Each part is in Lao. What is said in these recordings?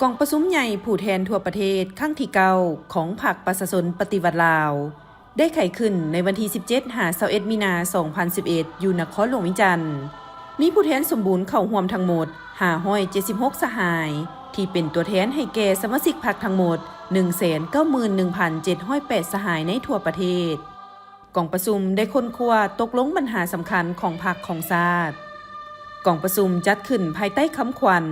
ກອງປະຊຸມໃຫຍ່ຜູ້ແທນທົ່ວປະເທດຄັ້ງທີເກົ້າຂອງພັກປະຊາຊົນປະຕິວັດລາວ ໄດ້ໄຂຂຶ້ນໃນວັນທີສິບເຈັດຫາຊາວເອັດມີນາສອງພັນສິບເອັດ ຢູ່ນະຄອນຫຼວງວຽງຈັນ. ມີຜູ້ແທນສົມບູນເຂົ້າຮ່ວມທັງໝົດຫ້າຮ້ອຍເຈັດສິບຫົກສະຫາຍ ທີ່ເປັນຕົວແທນໃຫ້ແກ່ສະມາຊິກພັກທັງໝົດໜຶ່ງແສນເກົ້າໝື່ນໜຶ່ງພັນເຈັດຮ້ອຍແປດສະຫາຍໃນທົ່ວປະເທດ. ກອງປະຊຸມໄດ້ຄົ້ນຄວ້າຕົກລົງບັນຫາສຳຄັນຂອງພັກຂອງຊາດ. ກອງປະຊຸມຈັດຂຶ້ນພາຍໃຕ້ຄຳຂວັນ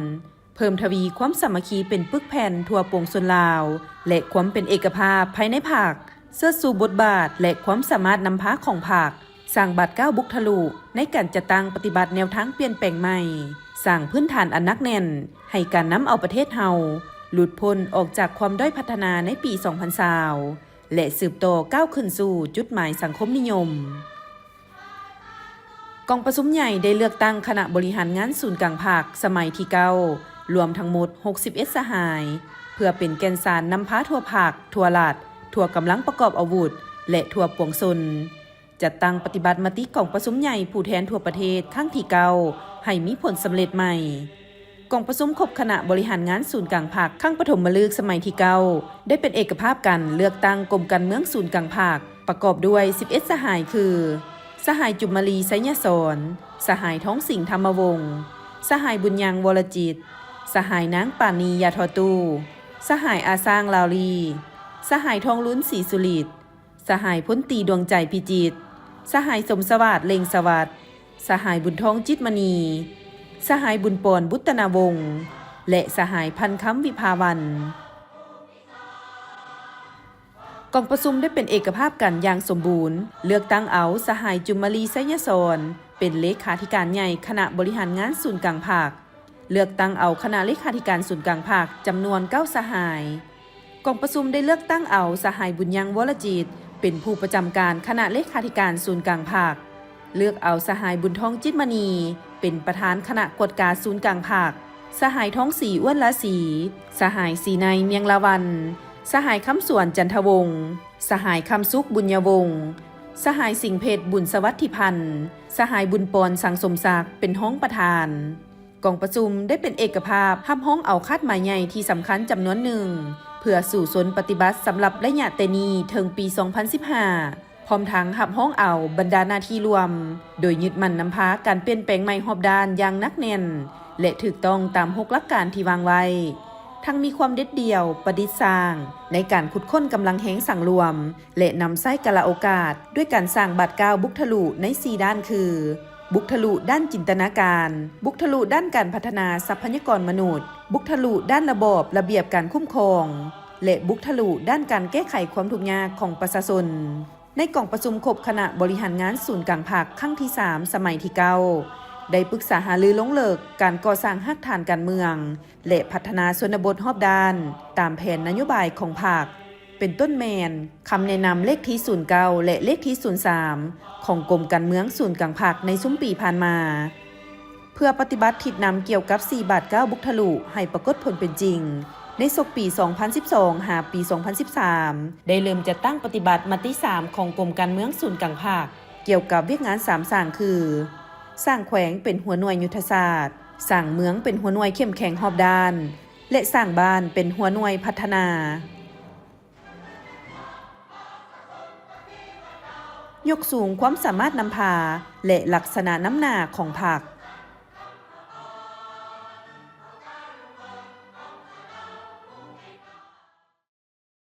ເພີ່ມທະວີຄວາມສາມັກຄີເປັນປຶກແຜ່ນທົ່ວປວງຊົນລາວ ແລະ ຄວາມເປັນເອກະພາບພາຍໃນພັກ, ເຊີດຊູບົດບາດ ແລະ ຄວາມສາມາດນຳພາຂອງພັກ, ສ້າງບາດກ້າວບຸກທະລຸໃນການຈັດຕັ້ງປະຕິບັດແນວທາງປ່ຽນແປງໃໝ່, ສ້າງພື້ນຖານອັນໜັກແໜ້ນໃຫ້ການນຳເອົາປະເທດເຮົາ ຫຼຸດພົ້ນອອກຈາກຄວາມດ້ອຍພັດທະນາໃນປີສອງພັນຊາວ ແລະ ສືບຕໍ່ກ້າວຂຶ້ນສູ່ຈຸດໝາຍສັງຄົມນິຍົມ. ກອງປະຊຸມໃຫຍ່ໄດ້ເລືອກຕັ້ງຄະນະບໍລິຫານງານສູນກາງພັກສະໄໝທີເກົ້າ ລວມທັງໝົດຫົກສິບເອັດສະຫາຍ ເພື່ອເປັນແກ່ນສານນຳພາທົ່ວພັກ, ທົ່ວລັດ, ທົ່ວກຳລັງປະກອບອາວຸດ ແລະ ທົ່ວປວງຊົນ ຈັດຕັ້ງປະຕິບັດມະຕິກອງປະຊຸມໃຫຍ່ຜູ້ແທນທົ່ວປະເທດຄັ້ງທີເກົ້າ ໃຫ້ມີຜົນສຳເລັດໃໝ່. ກອງປະຊຸມຄົບຄະນະບໍລິຫານງານສູນກາງພັກຄັ້ງປະຖົມມະລຶກສະໄໝທີເກົ້າ ໄດ້ເປັນເອກະພາບກັນເລືອກຕັ້ງກົມການເມືອງສູນກາງພັກ ປະກອບດ້ວຍສິບເອັດສະຫາຍຄື ສະຫາຍ ຈຸມມາລີ ໄຊຍະສອນ, ສະຫາຍ ທອງສິງ ທຳມະວົງ, ສະຫາຍ ບຸນຍັງ ວໍລະຈິດ, ສະຫາຍ ນາງ ປານີ ຢາທໍ່ຕູ້, ສະຫາຍ ອາຊ້າງ ລາວລີ, ສະຫາຍ ທອງລຸນ ສີສຸລິດ, ສະຫາຍ ພົນຕີ ດວງໃຈ ພິຈິດ, ສະຫາຍ ສົມສະຫວາດ ເລັ່ງສະຫວັດ, ສະຫາຍ ບຸນທອງ ຈິດມະນີ, ສະຫາຍ ບຸນປອນ ບຸດຕະນາວົງ ແລະ ສະຫາຍ ພັນຄຳ ວິພາວັນ. ກອງປະຊຸມໄດ້ເປັນເອກະພາບກັນຢ່າງສົມບູນ, ເລືອກຕັ້ງເອົາສະຫາຍ ຈຸມມາລີ ໄຊຍະສອນ ເປັນເລຂາທິການໃຫຍ່ຄະນະບໍລິຫານງານສູນກາງພັກ, ເລືອກຕັ້ງເອົາຄະນະເລຂາທິການສູນກາງພັກຈຳນວນເກົ້າສະຫາຍ. ກອງປະຊຸມໄດ້ເລືອກຕັ້ງເອົາສະຫາຍ ບຸນຍັງ ວໍລະຈິດ ເປັນຜູ້ປະຈຳການຄະນະເລຂາທິການສູນກາງພັກ, ເລືອກເອົາສະຫາຍ ບຸນທອງ ຈິດມະນີ ເປັນປະທານຄະນະກວດກາສູນກາງພັກ, ສະຫາຍ ທອງສີ ອ້ວນລາສີ, ສະຫາຍ ສີໄນ ມຽງລາວັນ, ສະຫາຍ ຄຳສວນ ຈັນທະວົງ, ສະຫາຍ ຄຳສຸກ ບຸນຍະວົງ, ສະຫາຍ ສິງເພັດ ບຸນສະຫວັດທິພັນ, ສະຫາຍ ບຸນປອນ ສັງສົມສັກ ເປັນຮອງປະທານ. ກອງປະຊຸມໄດ້ເປັນເອກະພາບຮັບຮອງເອົາຄາດໝາຍໃຫຍ່ທີ່ສຳຄັນຈຳນວນໜຶ່ງ ເພື່ອສູ້ຊົນປະຕິບັດສຳລັບໄລຍະແຕ່ນີ້ເຖິງປີສອງພັນສິບຫ້າ ພ້ອມທັງຮັບຮອງເອົາບັນດາໜ້າທີ່ລວມ, ໂດຍຍຶດໝັ້ນນຳພາການປ່ຽນແປງໃໝ່ຮອບດ້ານຢ່າງໜັກແໜ້ນ ແລະ ຖືກຕ້ອງຕາມຫົກຫຼັກການທີ່ວາງໄວ້, ທັງມີຄວາມເດັດດ່ຽວ, ປະດິດສ້າງໃນການຂຸດຄົ້ນກຳລັງແຮງສັງລວມ ແລະ ນຳໃຊ້ກາລະໂອກາດ ດ້ວຍການສ້າງບາດກ້າວບຸກທະລຸໃນສີ່ດ້ານຄື ບຸກທະລຸດ້ານຈິນຕະນາການ, ບຸກທະລຸດ້ານການພັດທະນາຊັບພະຍາກອນມະນຸດ, ບຸກທະລຸດ້ານລະບອບລະບຽບການຄຸ້ມຄອງ ແລະ ບຸກທະລຸດ້ານການແກ້ໄຂຄວາມທຸກຍາກຂອງປະຊາຊົນ. ໃນກອງປະຊຸມຄົບຄະນະບໍລິຫານງານສູນກາງພັກຄັ້ງທີສາມ ສະໄໝທີເກົ້າ ໄດ້ປຶກສາຫາລືລົງເລິກການກໍ່ສ້າງຮາກຖານການເມືອງ ແລະ ພັດທະນາຊົນນະບົດຮອບດ້ານ ຕາມແຜນນະໂຍບາຍຂອງພັກ ເປັນຕົ້ນແມ່ນຄຳແນະນຳເລກທີສູນເກົ້າ ແລະ ເລກທີສູນສາມ ຂອງກົມການເມືອງສູນກາງພັກໃນຊຸມປີຜ່ານມາ ເພື່ອປະຕິບັດທິດນຳກ່ຽວກັບສີ່ບາດກ້າວບຸກທະລຸໃຫ້ປາກົດຜົນເປັນຈິງ ໃນສົກປີສອງພັນສິບສອງ ຫາປີສອງພັນສິບສາມ ໄດ້ເລີ່ມຈັດຕັ້ງປະຕິບັດມະຕິສາມຂອງກົມການເມືອງສູນກາງພັກ ກ່ຽວກັບວຽກງານສາມສ້າງຄື ສ້າງແຂວງເປັນຫົວໜ່ວຍຍຸດທະສາດ, ສ້າງເມືອງເປັນຫົວໜ່ວຍເຂັ້ມແຂງຮອບດ້ານ ແລະ ສ້າງບ້ານເປັນຫົວໜ່ວຍພັດທະນາ. ຍົກສູງຄວາມສາມາດນຳພາ ແລະ ລັກສະນະນຳໜ້າຂອງພັກ.